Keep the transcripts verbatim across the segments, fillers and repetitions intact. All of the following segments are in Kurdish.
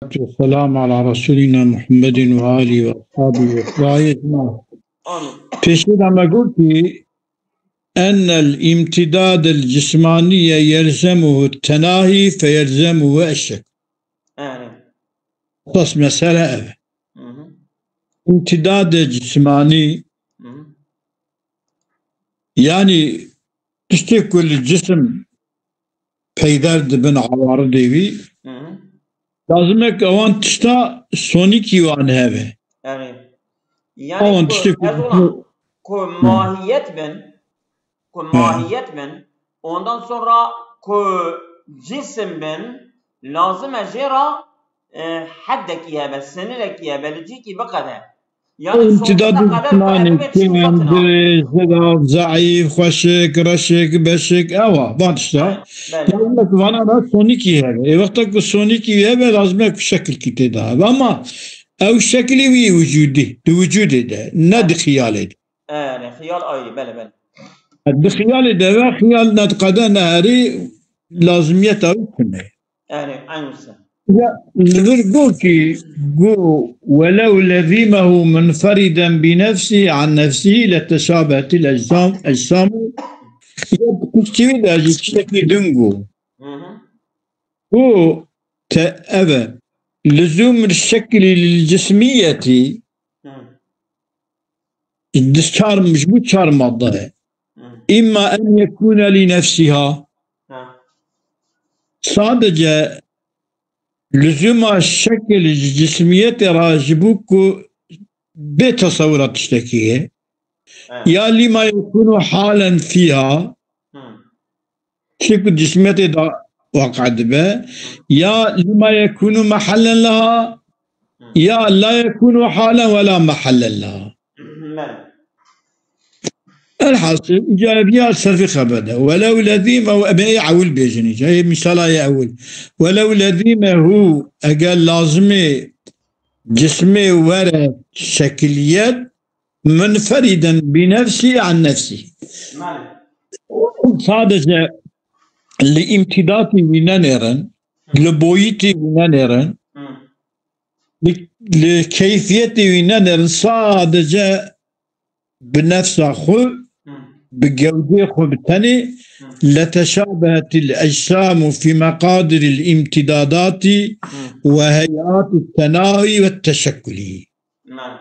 والصلاة والسلام على رسولنا محمد وآله وأصحابه وأتباعه أجمعين. Amin. Pêşî de me got ki, "Ennel imtidadel cismaniye yelzemuhu tenahi fe yelzemuhu eşşek." Yani. Esas mesele ev e. Hı hı. İmtidadê cismani, Hı hı. yani tiştê ku li cisim peyder dibin awaridê wî, Hı hı. lazim e ku ewan tişta sonîkî wan hebe. Yani, yani Ewan ku tiştê ku ez ona ku mahiyet bin, ku Ha. mahiyet bin, ondan sonra ku cisim bin, lazim e jê ra, e, heddekî hebe, sinirekî hebe, li cîkî biqede. Yani Ew imtidad sonunda qeder cismani, qede bibe kêm, çi dirêj, zirav, zeîf, xweşik, reşik, beşik, ewa, van tişta. Belê. Lazim e ku vana ra sonîkî hebe. Ê wexta ku sonîkî hebe, lazim e ku şekilkî tê de hebe. Ama ew şekilê wî wicûdî, di wicûdê de, ne di xiyalê de. Erê, xiyal ayrı, belê, belê. Di xiyalê de ve, xiyal ne diqede, ne herî lazimiyeta wî tune. Erê, eyn wisa. Ya, li vir got ki, got, "Welew lezimehu munferiden bi nefsihi an nefsihi leteşabehetil ecsamu." Ya, piştî wî de jî tiştekî din got. Hı hı. Got, te, ev e. Luzûm şekli lil cismiyetî Hı. Di çar, ji bo çar madde ye. Hı. Îmma en yekûne lî nefsîha. Ha. Sadece luzûma şekil ji cismiyetê re ji bo ku bê tesewira tiştekî ye. Ha. Ya lîma yekûnu halen fîha. Hı. Tiştê ku cismiyetê de waqe dibe, ya lima yekûnu mehellen leha, ya la yekûnu halen we la mehellen leha. Belê. Elhasil, îca ev ya serfî xeber de. Welew lezîme, em ê ewil bêjin îca, ê misala yê ewil. Welew lezîmehu, eger lazimê cismê were şekiliyet, munferiden bi nefsî an nefsî. Belê. Sadece li îmtîdatî wî nenêrin, Hı. li boyîtî wî nenêrin, Hı. li, li keyfiyetê wî nenêrin, sadece bi nefsa xwe, Hı. bi gewdê xwe bi tenê, Hı. leteşabehetil ecsamu fî meqadiril îmtîdadati Hı. ve heyati tenahî ve teşekkulî. Belê.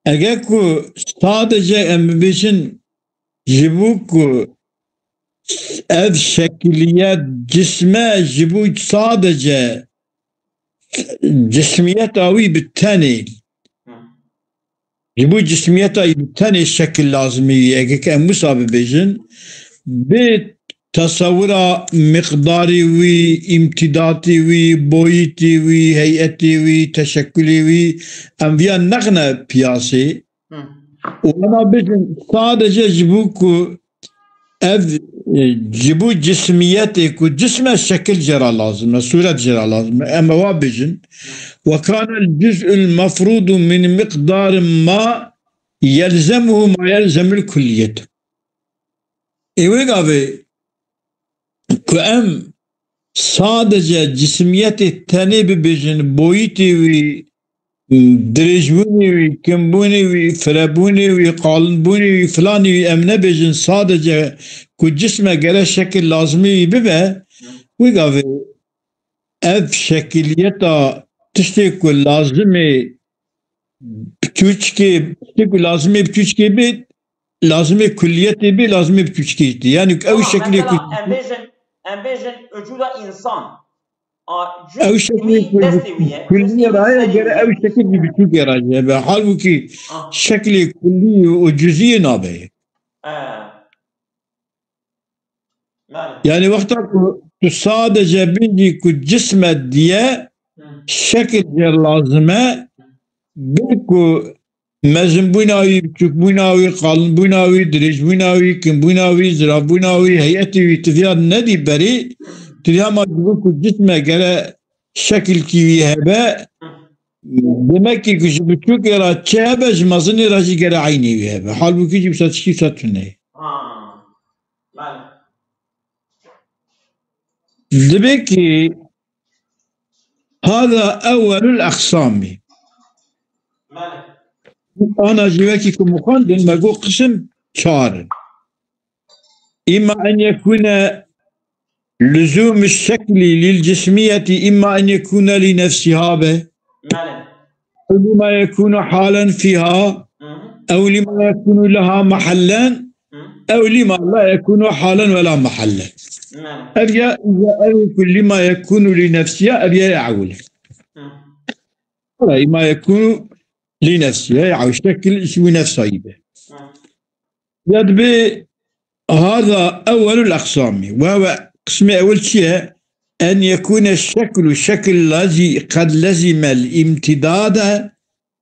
Eger ku sadece em bibêjin, ji bo ku ev şekiliyet cisme ji bo sadece cismiyeta wî bi tenê, Hı. ji bo cismiyeta wî bi tenê şekil lazimî wî, eger ku em wisa bibêjin, bi tesewira miqdarî wî, îmtîdatî wî, boyîtî wî, heyetî wî, teşekkulî wî, em viya nexne piyasê. Hı. Û ema bijin sadece ji bo ku ev, e, ji bo cismiyetê ku cisme şekil jê re lazim e, sûret jê re lazim e. Em ewa bijin. Ve kanel cüz'ül mefrudu min miqdar ma yelzemuhu ma yelzemül kulliyet. Ê wê gavê ku em sadece cismiyetê tenê bibêjin, boyîtê wî, dirêjbûnê wî, kinbûnê wî, firebûnê wî, qalinbûnê wî, filanê wî em nebêjin, sadece ku cisme gere şekil lazimî wî bibe, wî gavê ev şekiliyeta tiştê ku lazimê bi çûçikê, tiştê ku lazimê bi çûçikê bê, lazimê kulliyetê bê, lazimê bi çûçikê jî. Yani ew Tamam, şekilê mesela ku em bêjin, em bêjin ucuda insan. A, cüz Ew şekilê wî, ku destê wî ye, kulliyê cüz'ê wî, raye serê gere wî. Ew şekil jî bi çûçikê re jî hebe. Halbûkî Ah. şekilê kullî û cüzî nabe. He. Belê. Yani wexta ku tu sadece bêjî ku cisme diye Hı. şekil jê lazim e, bil ku mezinbûna wî, biçûkbûna wî, qalinbûna wî, dirêjbûna wî, kinbûna wî, ziravbûna wî, heyetê wî, tu viya nedî berî, tu viya ma ji bo ku cisme gere şekilkî wî hebe, Hı. demekî ku ji biçûkê re çi hebe, ji mezinê re jî gere eynê wî hebe. Halbûkî jî wisa tiştî wisa tune ye. Ha. Belê. Dibe ki Hada ewwelul aqsamî. Ana jî wekî ku min xwendin, me got qisim çar in. Îma en yekûne luzûm şeklî lil cismiyetî, îma en yekûne li nefsîha be. Ew lima yekûnu halen fîha, ew lima yekûnu leha mehellen, ew lima la yekûnu halen wela mehellen. Ev ya, ya ev ku lima yekûnu li nefsiha, ev ya ya ewil. Wela îma yekûnu li nefsiha, ya ew şekil ji wî nefsa yî be. Ya dibe hada ewwelul aqsamî. Ve ve qismê ewil çi ye? En yekûne şeklu, şekil lazî, qed lezîmel îmtidade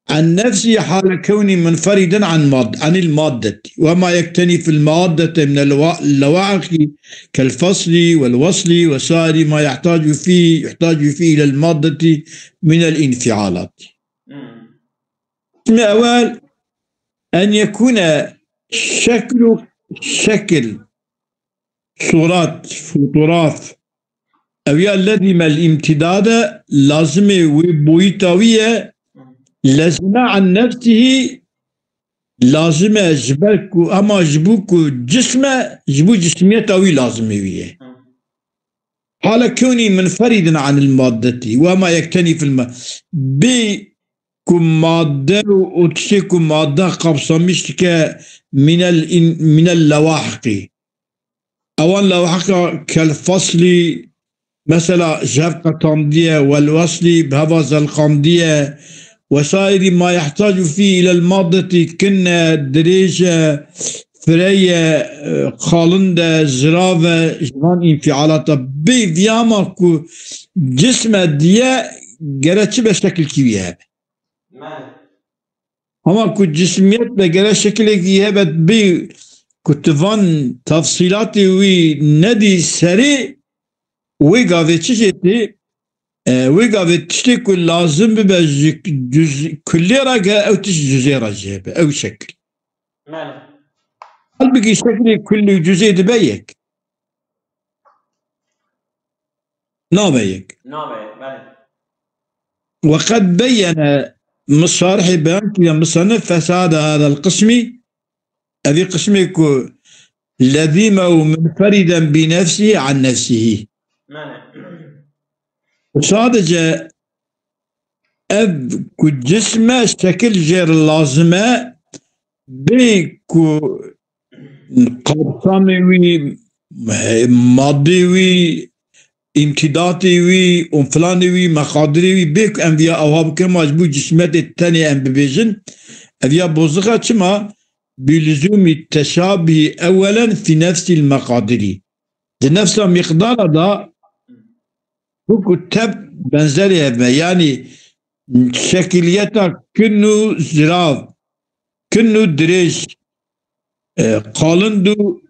an nefsî hale kewnî munferiden an mad-, anil maddetî. Ve ma yektenî fil maddete minel wa-, lewahiki kel fasli vel wasli ve sairi ma yahtacu fî, yuhtacu fî ilel maddetî minel infialatî. Qismê ewel, en yekûne şeklu, şekil, surat, fotoğraf, ew ya lezîmel îmtidade, lazimê wê boyîta wî ye, lezîme an nefsihî, lazim e ji ber ku, hema ji bo ku cism e, ji bo cismiyeta wî lazimê wî ye. Hale kewnî munferîdin anil maddetî, we ma yektenî fil ma-, bê ku madde û, û tiştê ku madde qapsamîş dike minel in-, minel lewahqî. Ewan lewahqa kel faslî, mesela ji hev qetandiye, wel weslî bi heva zelqandiye, wesairî ma yehtacu fî ilel maddetî kinne, dirêj e, firey e, e, qalin de, zirav e, ji van înfialata bê viyama ku cisme diye gere çi be şekilkî wî hebe. Hema ku cismiyet be gere şekilekî hebe bê ku tu van tafsîlatê wî nedî serê, wê gavê çi jê tê? E, wê gavê tiştê ku lazim bibe ji cüz-, kullê re ge ew tişt cüzê re jê hebe, ew şekil. Halbikî şeklê kullî û cüzê dibe yek. Nabe yek. Nabe yek, belê. Ve qed beyyene, şarihê beyan kiriye, musannif, fesade hadal qismî, evî qismê ku lezîme û munferîden bi nefsî an nefsî. Belê. Sadece ev ku cisme şekil jê re lazim e, bê ku qapsamê wî, maddê wî, îmtîdatê wî û filanê wî, meqadirê wî, bê ku em viya ewha bikin, ma ji bo cismetê tenê em bibêjin, ev ya bozixa çima? Bi luzûmî teşabihî ewelen fî nefsîl meqadirî. Di nefsa miqdara da, wekî tev benzerê hev me. Yanî şekiliyeta kin û zirav, kin û dirêj, e, qalind û,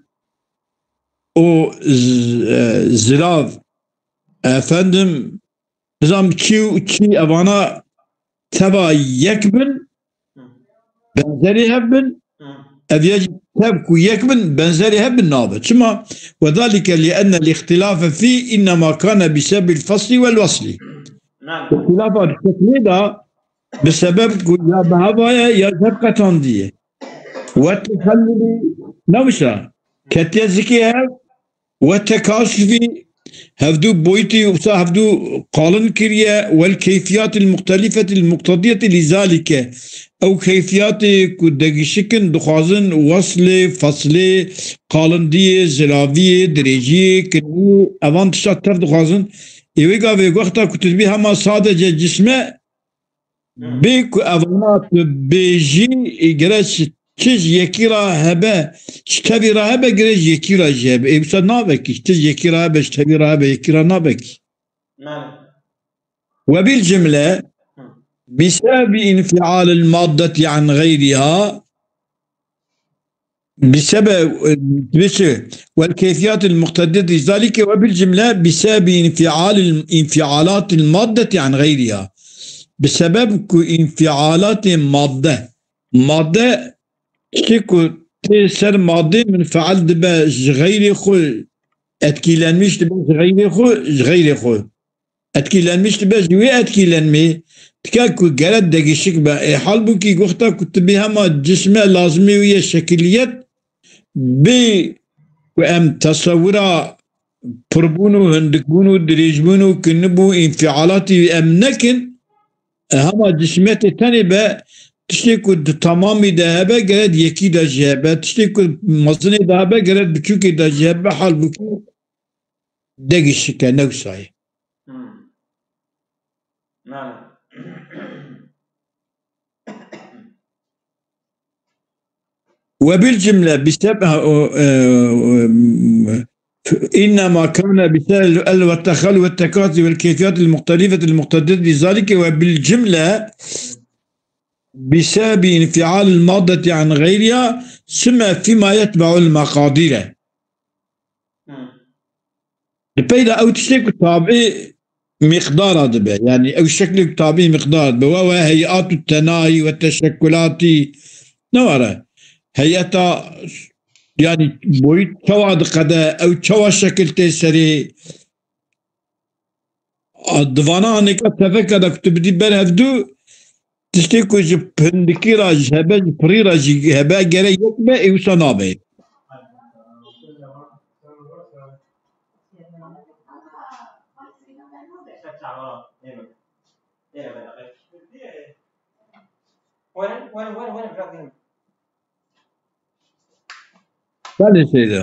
û z-, e, zirav, efendim, nizam çî û çî evana teva yek bin, benzerê hev bin, ev ya jî tev ku yek bin, benzerê hev bin nabe. Çima? Ve zalike li enne l-îxtilâfe fî înnema kane bi sebebil faslî wel weslî. Îxtilâfa di şeklê de bi sebeb ku ya bi heva ye ya ji hev qetandiye. Ve tehellulî, ne wisa, ketiye zikê hev, ve tekaşufî, hevdû boyutî wisa hevdû qalin kiriye, wel keyfiyatil muxtelîfetil muqtediyetî lî zalike. Ew keyfiyatê ku degişikin dixwazin weslê, feslê, qalindiyê, ziraviyê, dirêjiyê, kiniyê, evan tişta tev dixwazin. Ê wê gavê wexta ku tu dibî hema sadece cisme, bê ku evana tu bêjî, ê gere ji, çi ji yekî re hebe, ji tevî re hebe, gere ji yekî re jî hebe. Ê wisa nabekî, çi ji yekî re hebe, ji tevî re hebe, yekî re nabekî. Ve bil cimle, bi sebebi înfialil maddetî an xeyriha, bi sebe-, bi çi? Wel keyfiyatil muqtediyeti zalike ve bil cimle bi sebebi infialil, infialatil maddeti an xeyriha. Bi sebeb ku infialatê madde, madde çi ku tê ser madde minfial dibe ji xeyrê xwe, etkilenmiş dibe ji xeyrê xwe, ji xeyrê xwe. Etkîlenmiş dibe ji wê etkîlenmê dike ku gere degişik be. Ê, halbûkî wexta ku tu bî hema cisme lazimê wî ye şekiliyet, bê ku em tesewira pirbûn û hindikbûn û dirêjbûn û kinibû înfialatî em nekin, e, hema cismetê tenê be, tiştê ku di tamamî de hebe gere di yekî de jî hebe, tiştê ku mezinê de hebe gere di biçûkê de jî hebe, halbûkî degişik e, ne wisa ye. Hmm. Nane. وبالجملة بسبب، إنما كان بسبب التخلف والتكاثر والكيفيات المختلفة المقتضية لذلك، وبالجملة بسبب انفعال المادة عن غيرها، ثم فيما يتبع المقادير. Hmm. Li pey de ew tiştê ku tabî miqdara dibe. Yani ew şeklê ku tabî miqdar dibe. Wewe heyat û tenayî ve teşekkulatî ne were. Heyeta, yani boyut çawa diqede, ew çawa şekil tê serê. A, di vana anêka teveke de ku tu bidî ber hevdu, tiştê ku ji hindikî re, ji hebe, ji pirî re jî hebe gere yek be, ê wisa nabe. Werin, werin, werin, werin, bırak benim. Belê seyda.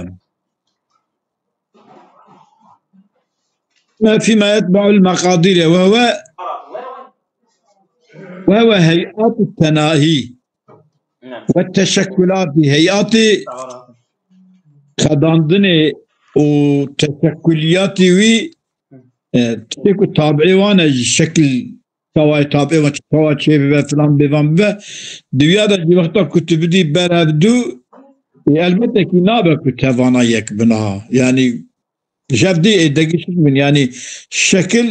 ما فيما يتبع المقادير وهو، وهو هيئات التناهي والتشكلات، heyatê qedandinê û teşekkuliyatê wî, e, tiştê ku tabiê wan e, ji şekil çawa ye, tabê ve çawa çê bibe, filan bêvan bibe. Di wiya de jî wexta ku tu bidî ber hevdu, ê, elbette kî nabe ku tevana yek bin a. Yani jev dê ê degişik bin. Yani şekil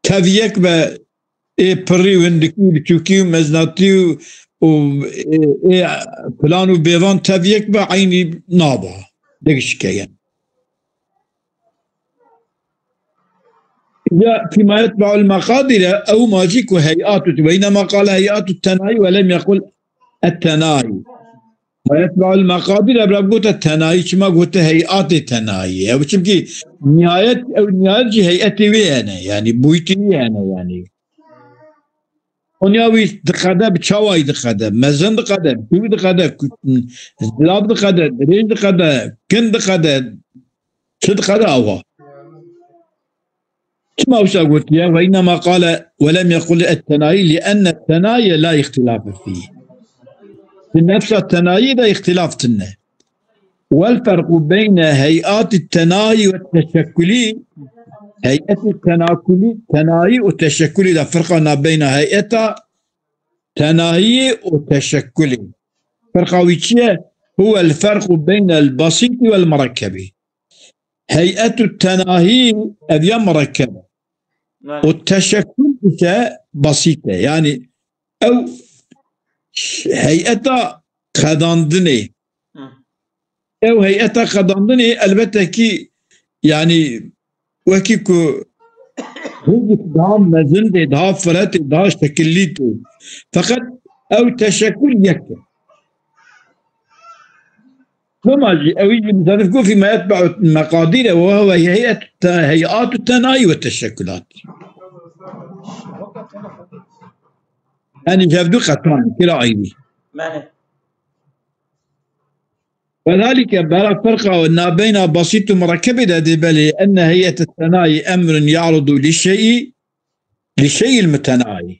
tev yek be, ê pirî û hindikî û biçûkî û meznatî û, û ê, ê filan û bêvan tev yek be, eynî naba. Degişik e yani. Ya فيما يتبع المقادير, ew ma jî ku heyat û, وإنما قال هيئات التناهي ولم يقل التناهي. ما يتبع المقادير, evra gote tenayî, çima gote heyatê tenayî? Ew çimkî nihayet, ew nihayet jî heyetê wê hene, yani boyutê wê hene yani. Konya wî diqede, bi çawayî diqede, mezin diqede, bi çûk diqede, ku-, zilav diqede, dirêj diqede, kin diqede, çi diqede awa. Çima wisa gotiye? وإنما قال ولم يقل التناهي لأن التناهي لا اختلاف فيه. Di nefsa tenayî de îxtilaf tune. والفرق بين هيئات التناهي والتشكل. Heyetê tenakulî, tenayî û teşekkulî de firqa nabeyna heyeta tenayî û teşekkulî. Firqa wî çi ye? هو الفرق بين البسيط والمركب. Heyet û tenayî ev ya murekkeb e. Belê. Û teşekkul ise basît e. Yani ew ş-, heyeta qedandinê. Hı. Ew heyeta qedandinê elbette ki, yani wekî ku hingik daha mezin tê, daha fire tê, daha şekillî tê. Feqet ew teşekkul yek e. Loma jî ew jî muzadif got, فيما يتبع المقادير وهو هيئة، هيئات التناهي والتشكلات. Yani ji hev du qetan, kira ayrî. Belê. وذلك, bera ferqa nabeyna basît û murekkebê de dê belê, أن هيئة التناهي أمر يعرض للشيء، للشيء المتناهي.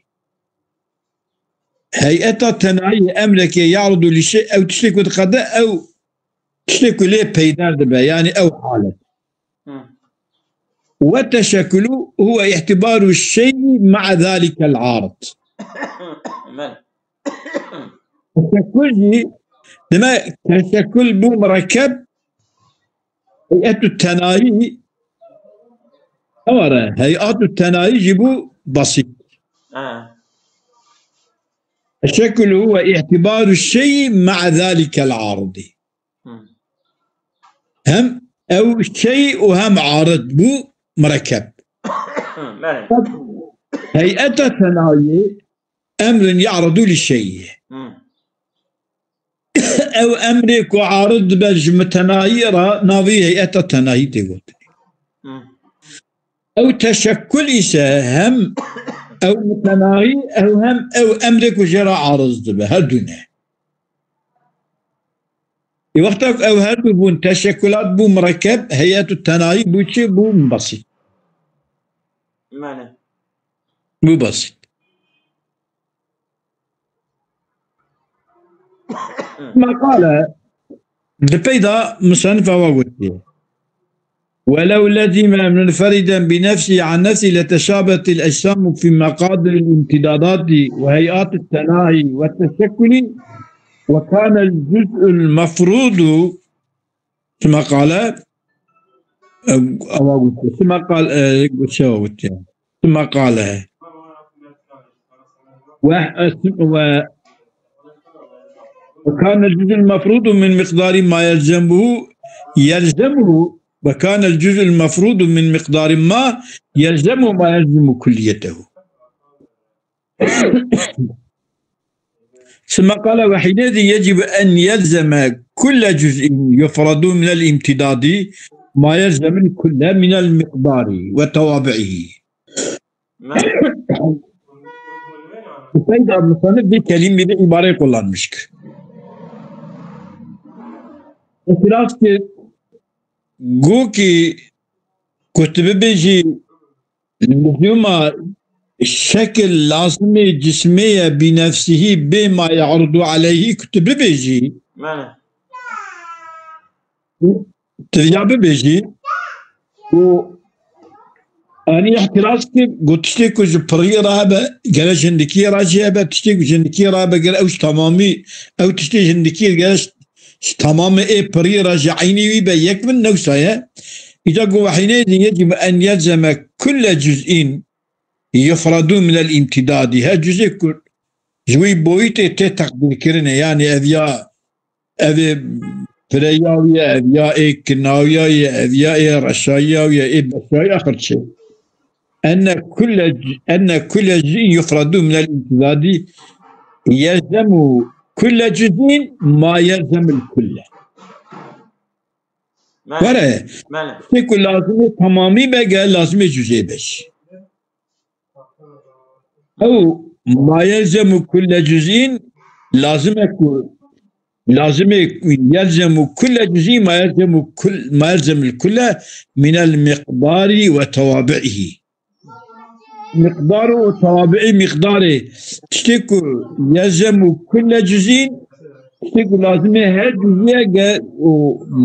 Heyeta tenayî emrekê يعرض للشيء, ew tiştê ku diqede, ew tiştê ku lê peyder dibe, yani ew halet. Hı. والتشكل هو اعتبار الشيء مع ذلك العارض. Belê. Teşekkül jî, demek teşekkül bû murekkeb, heyetü tenayî, ew ara, heyatü tenayî jî bû basît. Ha. التشكل هو اعتبار الشيء مع ذلك العارض. Hı. Hem ew şey û hem arid bû murekkeb. Hı, Belê. Heyeta tenayî emrun ya'rudu li şeyî. Hı. Ew emrê ku arid dibe ji mutenahî re navê heyeta tenahî tê gotin. Hı. Ew teşekkul îse hem ew mutenahî ew hem ew emrê ku jê re arid dibe, her du ne. Ê wexta ku ew her du bûn teşekkulat, bû murekkeb, heyet û tenayî bû çi? Bû basît. Mane. Bû basît. Hı. Meqale, di pey de musannif awa gotiye. ولو لزم منفردا بنفسه عن نفسه لتشابهت الأجسام في مقادر الامتدادات وهيئات التناهي والتشكل، وكان الجزء المفروض، ثم قال، أو قلت، ثم قال، آه، قلت شو قلت يعني. ثم قال، و-، و-، وكان الجزء المفروض من مقدار ما يلزمه، يلزمه، وكان الجزء المفروض من مقدار ما يلزمه ما يلزم كليته. ثم قال: وحينئذ يجب أن يلزم كل جزء يفرد من الامتداد ما يلزم الكل من المقدار وتوابعه. Seyda musannif bir kelîmê, bir îbareyê kullanmış kir. Îtiraz kir, got ki, ku tu bibêjî luzûma şekil lazimê cismê ye, bi nefsihî, bê ma ye'rudu aleyhî, ku tu bibêjî. Mane. Tu ya bibêjî û anî îhtiraz kir, got tiştê ku ji piriyê re hebe, gere ji hindikiyê re jî hebe, tiştê ku ji hindikiyê re hebe, gere ew ji tamamî, ew tiştê ji hindikiyê gere ji, ji tamamê ê piriyê re ji eynî wî be yek bin, ne wisa ye. Îca got: وحينئذ يجب أن يلزم كل جزء يفرد من الامتداد. Her cuzê ku ji wî boyîtê tê teqdîrkirinê, yanî ev ya Ev ê pireya wî ye, ev ya ê kinawiya ye, ev ya ê reşayiya wî ye, ê beşayî axir çi? Enne kulle, enne kulle cüz'in yufradu minel imtidadi yelzemu kulle cüz'in ma yelzemil kulle. Mane. Were, mane. Tiştê ku lazimê tamamî be, gel lazimê cüzê be jî. Ew ma yelzemu kulle cüz'in, lazim e ku, lazim e ku yelzemu kulle cüz'in ma yelzemu kul-, ma yelzemul kulle minel miqdari ve tevabi'ihi. Miqdar û tevabi'i miqdarê. Tiştê ku yelzemu kulle cüz'in, tiştê ku lazimê her cüz'î ye ge-, û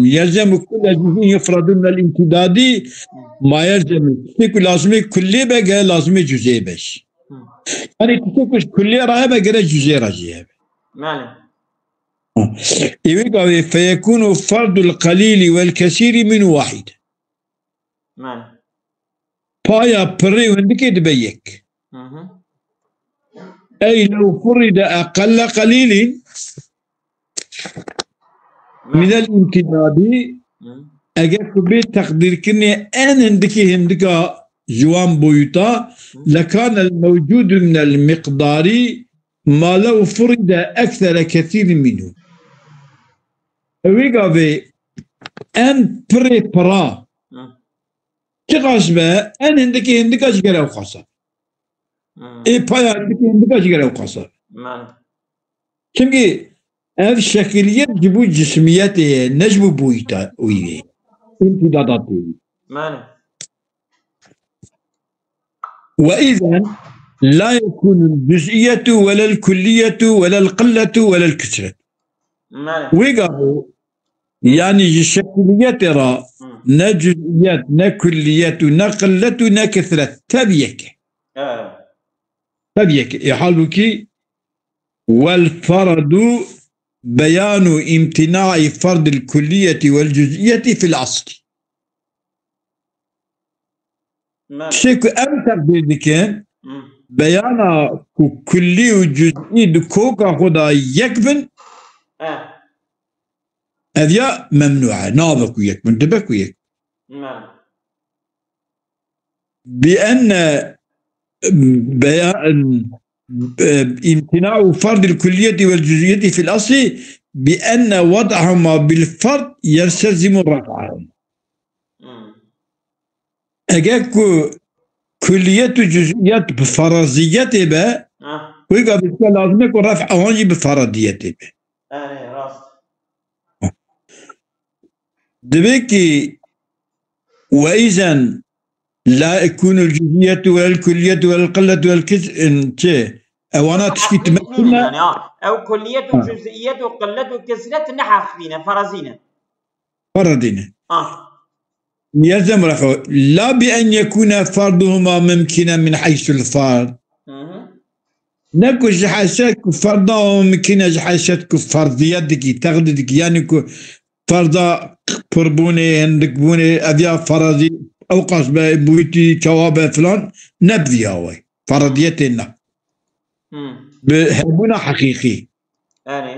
yelzemu kulle cüz'in yufradu minel imtidadi ma yelzemu. Tiştê ku lazimê kullê be, gere lazimê cüz'ê be jî. Hı. Yanî tiştê ku ji kullê re hebe, gere cüz'ê re jî hebe. Mane. Ê wê gavê feyekûnu ferdul qelîlî wel kesîrî min wahîd. Mane. Paya pirê û hindikê dibe yek. Hı hı. Ey lew furride eqelle qelîlîn minel imtidadî, hı, eger ku bê teqdîrkirinê en hindikê hindika ji wan boyuta, hı, lekanel mewcudu minel miqdarî ma lew furride eksere kesîrîn minhu. Ew ê gavê en pirê pira, hı, çiqas be, en hindikê hindika jî gere ew qasa. Hmm. Ê paya hindikê hindika jî gere ew qasa. Mane. Çimkî ev şekiliyet ji bo cismiyetê ye, ne ji bo boyîta wî ye. Îmtîdadatê wî. Mane. Ve îzen la yekûnul cüz'iyetu welel kulliyetu welel qilletu welel küsretu. Mane. Wê gavê, yanî ji şekiliyetê re, hı, ne cüz'iyet, ne kulliyet û ne qillet û ne kesret, tev yek e. Evet. Tev yek e. E, halbûkî, wel ferdu beyanu imtina'i ferdil kulliyeti wel cüz'iyeti fil asli. Mane. Tiştê ku em teqdîr dikin, hı, beyana ku kullî û cüz'î di koka xwe de yek bin, eh, ev ya memnû e, nabe ku yek bin, dibe ku yek. Mane. بأن بيان، امتناع فرض الكلية والجزئية في الأصل بأن وضعهما بالفرض يستلزم رفعهما. Hmm. Eger ku kulliyet û cüz'iyet bi feraziyetê be, Ah. wê gavê lazim e ku ref ewan jî bi feraziyetê be. Erê, rast. Divê ki وإذا لا يكون الجزئية ولا الكلية ولا القلة ولا الكس-، in, çi? Ewana tişkî Heqîqî tine nîn tine. Yani, ha. Ew kulliyet û Ha. cüz'iyet û qillet û kesret ne heqîqî ne, ferazî ne. Ferazî ne. Ha. يلزم رفعه. لا بأن يكون فرضهما ممكنا من حيث الفرض. Hı hı. Ne ku ji heyset ku ferda mumkin e, ji heyset ku ferdiyet dikî, teqdîr dikî, yani ku ferda pirbûnê, hindikbûnê, ev ya ferazî, ew qas be, bûyîtî, çawa be filan, ne bi vî awayî. Feradiyetê ne. Hmm. Bi hebûna heqîqî. Yani.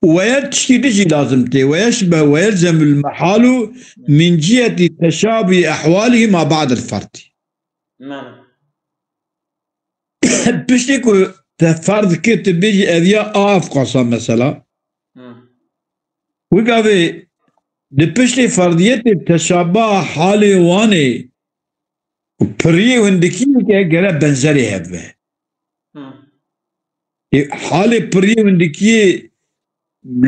Weye tiştî din jî lazim tê. Weyeş be, ويلزم المحال من جهة تشابه أحوالهما بعد الفرض. Yani. Piştî ku te ferz kir, tu bêjî ev ya a ev qasa mesela. Hı. Wî gavê di piştê ferdiyetê teşaba halê wan ê û piriyê hindikiyê ke gere benzerê hev be. Hı. Ê, halê piriyê hindikiyê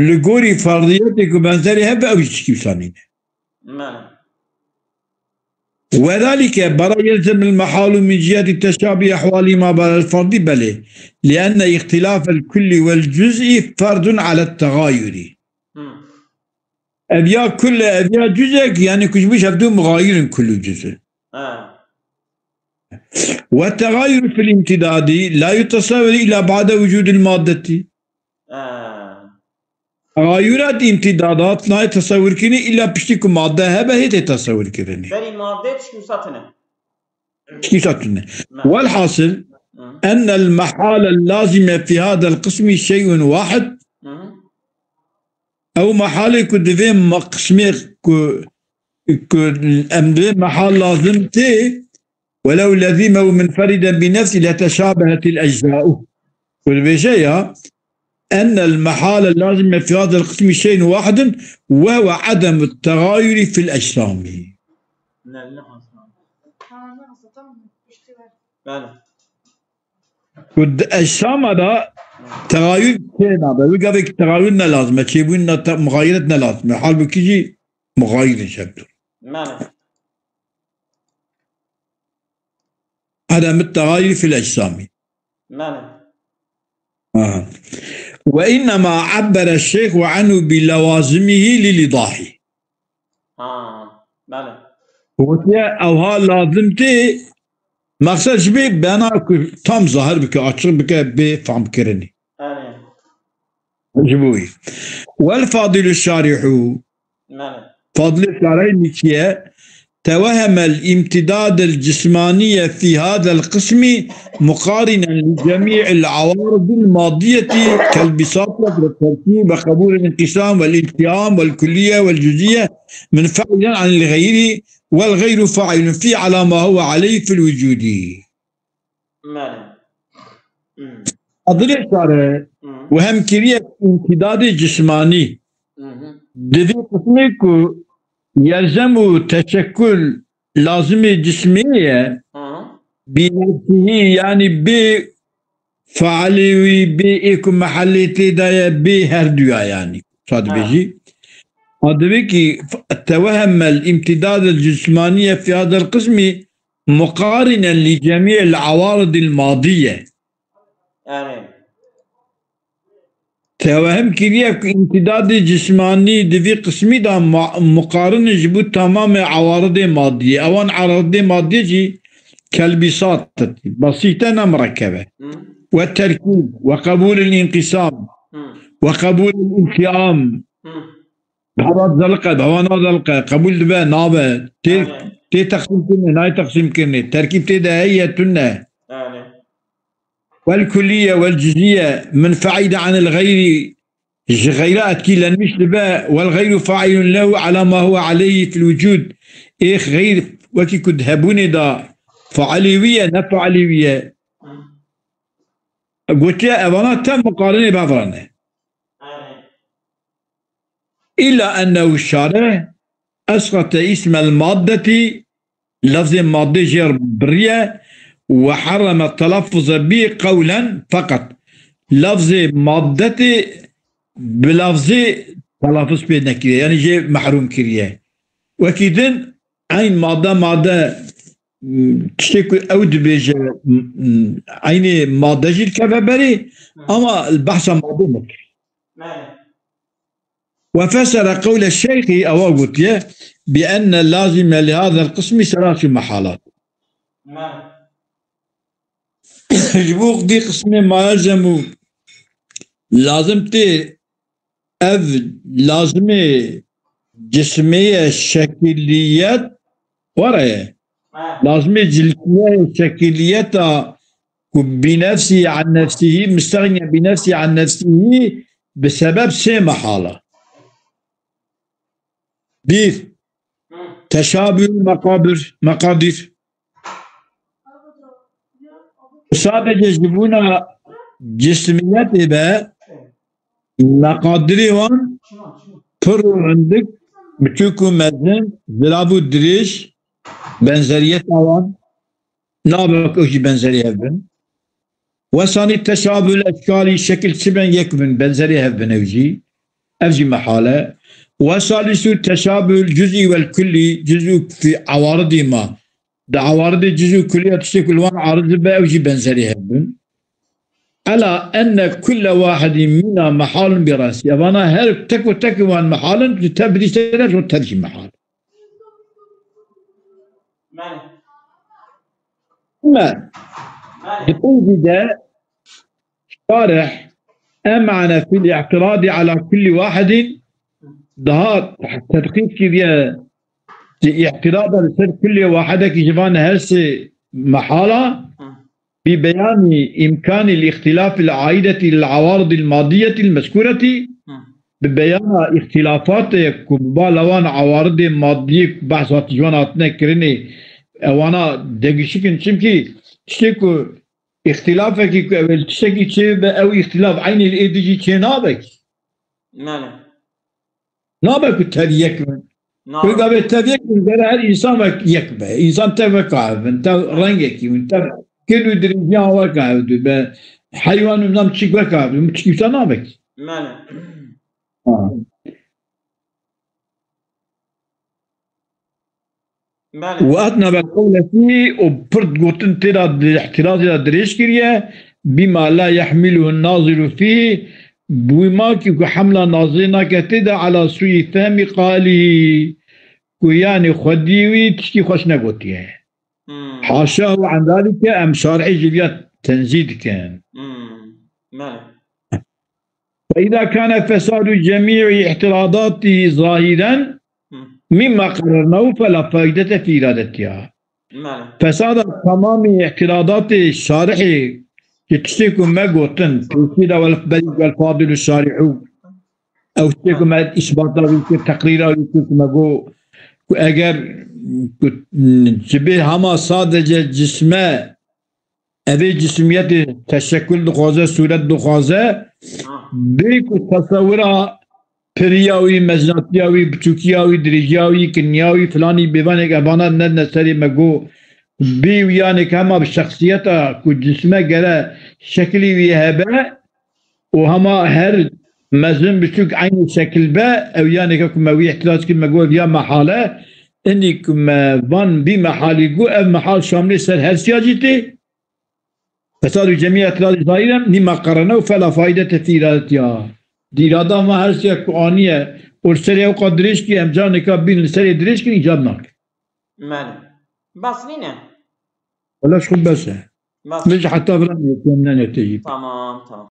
li gorî ferdiyetê ku benzerê hev be, ew jî tişkî wisa nîne. Mele. وذلك برا يلزم المحال من جهة تشابه أحوالهما بعد الفرض، بلى، لأن اختلاف الكل والجزء فرض على التغاير. Hı. Ev ya kul e, ev ya cüz e, yani ku ji bo hevdu muxayir in kul û cüz e. Ha. والتغاير في الامتداد لا يتصور إلا بعد وجود المادة. Ha. Tegayûra di îmtîdadat nayê tesewirkirinê, îlla piştî ku madde hebe hê tê tesewirkirinê. Berî madde tişkî wisa tune. Tişkî wisa tune. Na. Welhasil, Hı. أن المحال اللازم في هذا القسم شيء واحد. Hı hı. Ew mehalê ku di vê me-, qismê ku, ku em di vê mehal lazim tê, ولو لزمه منفردا بنفسه لتشابهت الأجزاء. Ku dibêje ya, أن المحال اللازم في هذا القسم شيء واحد وهو عدم التغاير في الأجسام. Bele. Ku di ecsama da tegayür tê nabe. Wî gavê ki tegayür ne lazim e. Çêbûn ne te-, muxayiret ne lazim e. Halbûkî jî muxayir in şevdûr. Bele. عدم التغاير في الأجسام. Bele. Aha. وإنما عبر الشيخ عنه بلوازمه للإيضاح. Ha, bele. Gotiye, ewha lazim tê, mexsed ji bê bena ku tam zahir bike, açiq bike, bê famkirinê. Erê. Ji bo wî. والفاضل الشارح. Bele. Fadilê Şarî nîkiye, توهم الامتداد الجسماني في هذا القسم مقارنا لجميع العوارض الماضية كالبساطة والتركيب وقبول الانقسام والالتئام والكلية والجزئية منفعلا عن الغير والغير فاعل فيه على ما هو عليه في الوجود. Bele. Hmm. Fadilê Şarî Hmm. û hemkiriyek îmtîdadê cismanî Hmm. di vê qismê ku yelzem û teşekkul lazimê cismê ye, Hmm. bi nefsihî, yanî bê fealê wî, bê ê ku mehelê tê de ye, bê her duya yanî. Wisa Ha. dibêjî. Ha, divê ki توهم الامتداد الجسماني في هذا القسم مقارنا لجميع العوارض الماضية. Yani. Tewehim kiriye ku îmtîdadê cismanî di vî qismî de ma-, muqarin e ji bo tamamê ewaridê madiyê. Ewan ewaridê madiyê jî kelbîsat, besîte ne mirekebe. Hı. Ve terkîb, ve qebûlil înqîsam, Hı. ve qebûlil întiam. Hı. Hava zeliqe, hava nazeliqe, qebûl dibe, nabe. Tê, Aynen. tê teqsîm kirinê, nayê teqsîm kirinê. Terkîb tê de heye, tune. Aynen. Wel kulliye, wel cüziye, munfaide anil gayri, ji gayra etkilenmiş dibe, wel gayru failun lehu ala ma huwa aleyhi fil wucud. Ê xeyr wekî ku di hebûnê de failî wî ye, ne failî wî ye. Gotiye evana tev miqarinê bi hev re ne. Îla ennehu şarih esqete îsmel maddetî, lafzê madde jê re biriye, we herreme telaffuze bî qewlen feqet. Lafzê maddetê bi lafzê telaffuz pê nekiriye, yanî jê mehrûm kiriye. Wekî din eyn madde, madde, m, tiştê ku ew dibêje, m, m, eynê madde jî dikeve berê, ama li behsa madde nekir. Ve fesere qewle şeyxî, ewa gotiye, bi enne lazime li hazel qismî selasu mehalat. Ji bo vî qismê ma yelzemu lazim tê ev lazimê cismê ye şekiliyet were ye. Lazimê cilkiye şekiliyeta ku bi nefsî an nefsî, mistexniye bi nefsî an nefsî, bi sebeb sê mehala. Bir, teşabül mekabir, mekadir. Sadece ji bona cismiyetê be, meqadirê wan pir û hindik, biçûk û mezin, zilav û dirêj, benzeriyeta wan, nabe ku ew jî benzerî hev bin. Wesanî teşabül eşkalî, şekil çi bin, yek bin, benzerî hev bin ew jî. Ev jî mehal e. Wesalîsû teşabül cüzî wel kullî, cüz û fi ewaridî ma. Di ewaridê cüz û kullî ya tiştê ku li wan arid be, ew jî benzerî hev bin. Ela enne kulle wahidî mîna mehalun bi rasî. Evana her tek û tek wan mehalin, ji tev bidî ser ev, ji tev jî mehal. Me. Di pêncî de şarih em'ene fil i'tiradî ala kulli wahidin, daha tedqîq kiriye, di îtirada li ser kulli wahidekî ji van her sê mehala, bi beyanî îmkanî îxtilafil aîdetî lil awaridil maddiyetil mezkuretî, bi beyana îxtilafatê ku bi bala wan awaridê maddiyê ku behsa ji wan hatine kirinê, ewana degişik in. Çimkî tiştê ku îxtilafekî ku ew ê li tiştekî çêbe, ew îxtilaf eynî li ê dî jî çê nabe kî. Mele. Nabe ku tev yek bin. Nabe. Ku gavê tev yek bin, gere her însan wek yek be. Însan tev weka hev bin, tev rengekî bin, tev kil û dirêjiyan weka hev dû be. Heywan û nizam çik weka hev dû, çik wisa nabe kî. Mele. Ha. Mele. Û hatna ber qewlekî û pir gotin tê de di îhtirazê de dirêj kiriye, bîma la yehmiluhu naziru fî, bi wî ma ki ku hemla nazirê nake tê de ala sûyî fehmî qalî, ku yanî xwedî wî tiştî xweş negotiye. Hmm. Haşahu an zalike, em şarihê jî viya tenzî dikin. Hmm. Mele. فإذا كان فساد جميع اعتراضاته ظاهرا مما قررناه فلا فائدة في إرادتها. Mele. Fesada tamamî îtiradatê şarihê, ki tiştê ku me gotin, pêşî de wel, belî wel fadil û şarihû, ew tiştê ku me îsbata wî kir, teqrîra wî kir, ku me got, ku eger, ku, ji bê hema sadece cisme, evê cismiyetê teşekul dixwaze, sûret dixwaze, bê ku tesewira piriya wî, mejnatiya wî, biçûkiya wî, dirêjiya wî, kiniya wî, filanî bêvanek evana nedine serê me got, bê wî yanê ki hema bi şexsiyeta ku cisme gere şekilî wî hebe û hema her mezin biçûk eynî şekil be, ew yanê ke ku me wî îhtiraz kir, me got, ev ya mehal e, inî ku me van vî mehalî got, ev mehal şamilê ser her siya jî tê. Fesadu cemî îtiradî zahiren nîma qerenehu fela faîdete fî îradetiha. Di îrada me her siya ku aniye û li serê ew qat dirêj kiriye, em carinê ka bîn li serê dirêj kirin, îcab nake. Mele. Bes nîne? Wele ji xwe bes e. Bes. Min ji heta vira niyetê min nenetê jî. Tamam, tamam.